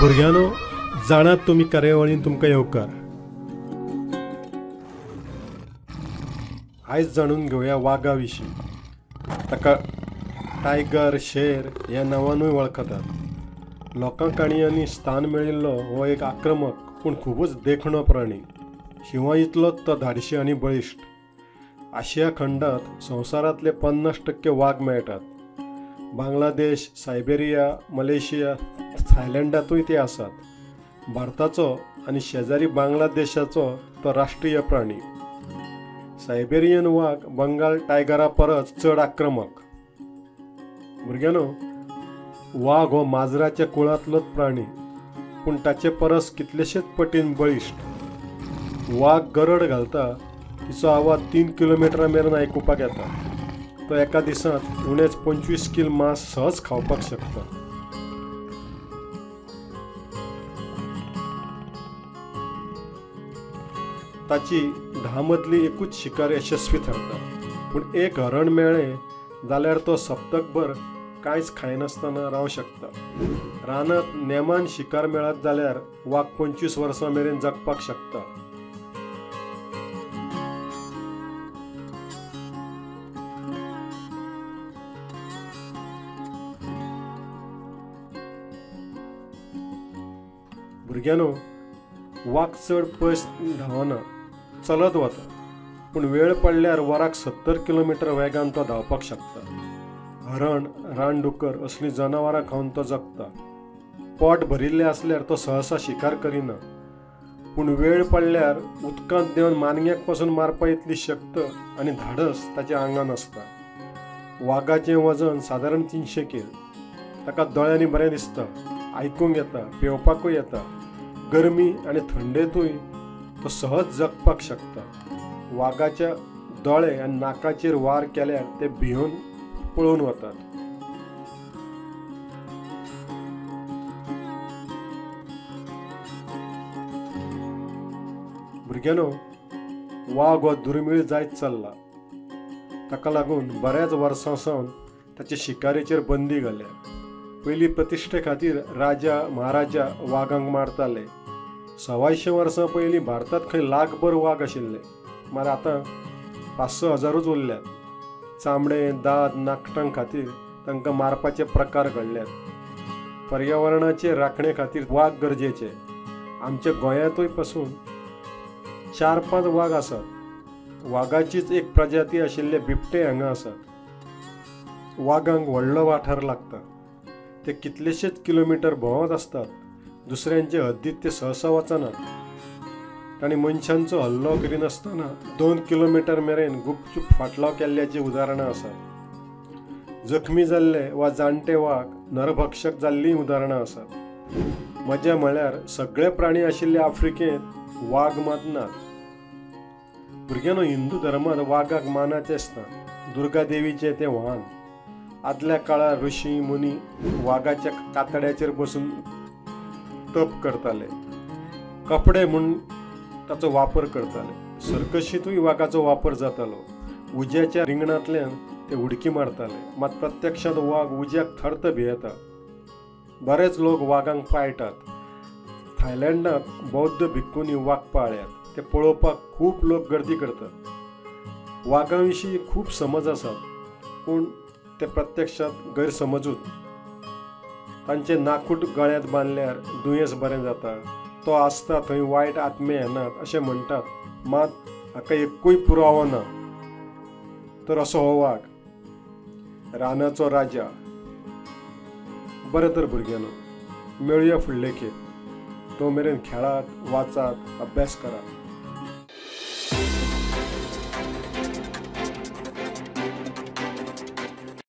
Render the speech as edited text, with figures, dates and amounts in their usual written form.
भुरग्यांनो, जाणात तुमी कार्यावळीन तुमकां येवकार. आयज जाणून घेवया वागा विशीं. ताका टायगर, शेर ह्या नांवानूय वळखतात. लोकां काणयांनी स्थान मेळिल्लो हो एक आक्रमक पूण खुबूच देखणो प्राणी. शिंवा इतलोच तो धाडशी आनी बळिश्ट. आशिया खंडांत संवसारांतले 50% वाग मेळटात. बांगलादेश, सायबेरिया, मलेशिया, थायलंडांतूय ते आसात. भारताचो आनी शेजारी बांगलादेशाचो तो राष्ट्रीय प्राणी. सायबेरियन वाग बंगाल टायगरा परस चड आक्रमक. भुरग्यांनो, वाग हो माजराच्या कुळांतलोच प्राणी, पूण ताचे परस कितलेशेच पटीन बळिश्ट. वाग गरड घालता, तिचो आवाज 3 किलोमिटरां मेरेन आयकुपाक येता. तो एका दिसांत उणेच 25 किल मांस सहज खावपाक शकता. ताची 10 मदली एकूच शिकार यशस्वी थारता, पूण एक हरण मेळ्ळें जाल्यार तो सप्तकभर कांयच खायनासतना रावंक शकता. रानांत नेमान शिकार मेळत जाल्यार वाग 25 वर्सां मेरेन जगपाक शकता. भुरग्यांनो, वाग चड पयस धांवना, चलत वता, पूण वेळ पडल्यार वराक 70 किलोमिटर वेगान तो धांवपाक शकता. हरण, रानडुकर असलीं जनावरां खावन तो जगता. पोट भरिल्लें आसल्यार तो सहसा शिकार करिना, पूण वेळ पडल्यार उदकांत देंवन मानग्याक पसून मारपा इतली शक्त आनी धाडस ताच्या आंगान आसता. वागाचें वजन सादारण 300 कील. ताका दोळ्यांनी बरें दिसता, आयकूंक येता, पेंवपाकूय येता. गरमी आनी थंडेंतूय तो सहज जगपाक शकता. वागाच्या दोळे आनी नाकाचेर वार केल्यार ते भिवन पळून वतात. भुरग्यांनो, वाग हो दुर्मीळ जायत चल्ला. ताका लागून बऱ्याच वर्सां सावन ताचे शिकारेचेर बंदी घाल्या. पयलीं प्रतिश्ठे खातीर राजा महाराजा वागांक मारताले. 125 वर्सां पयलीं भारतांत खंय लाखभर वाग आशिल्ले, मात आतां 5-6 हजारूच उरल्यात. चामडे, दांत, नाखटां खातीर तांकां मारपाचे प्रकार घडल्यात. पर्यावरणाचे राखणे खातीर वाग गरजेचे. आमच्या गोंयांतूय पसून 4-5 वाग आसात. वागाचीच एक प्रजाती आशिल्ले बिबटे हांगा आसात. वागांक व्हडलो वाठार लागता. ते कितलेशेच किलोमिटर भोंवत आसतात. दुसऱ्यांचे हद्दीत ते सहसा वचनात. तांणी मनशांचो हल्लो करिनासतना 2 किलोमिटर मेरेन गुपचूप फाटलाव केल्ल्याचीं उदाहरणां आसात. जखमी जाल्ले वा जाणटे वाग नरभक्षक जाल्लीं उदाहरणां आसात. मजा म्हळ्यार सगळे प्राणी आशिल्ले आफ्रिकेंत वाग मात नात. भुरग्यांनो, हिंदू धर्मांत वागाक मानाचें स्थान. दुर्गा देवीचें तें वाहन. आदल्या काळार ऋषी मुनी वागाच्या कातड्याचेर बसून तप करताले. कपडे म्हूण ताचो वापर करताले. सर्कशींतूय वागाचो वापर जातालो. उज्याच्या रिंगणांतल्यान ते उडकी मारताले. मात प्रत्यक्षांत वाग उज्याक थर्त भियेता. बरेच लोक वागांक पाळटात. थायलंडांत बौद्ध भिक्खूंनी वाग पाळ्ळ्यात. ते पळोवपाक खूब लोक गर्दी करतात. वागां विशीं खूब समज आसात, पूण ते प्रत्यक्षांत गैरसमजूच. तांचे नाखूट गळ्यांत बांदल्यार दुयेंस बरें जाता, तो आसता थंय वायट आत्मे येनात अशें म्हणटात, मात हाका एकूय पुरावो ना. तर असो हो वाग, रानाचो राजा. बरें तर भुरग्यांनो, मेळुया फुडले खेप. तो मेरेन खेळात, वाचात, अभ्यास करात.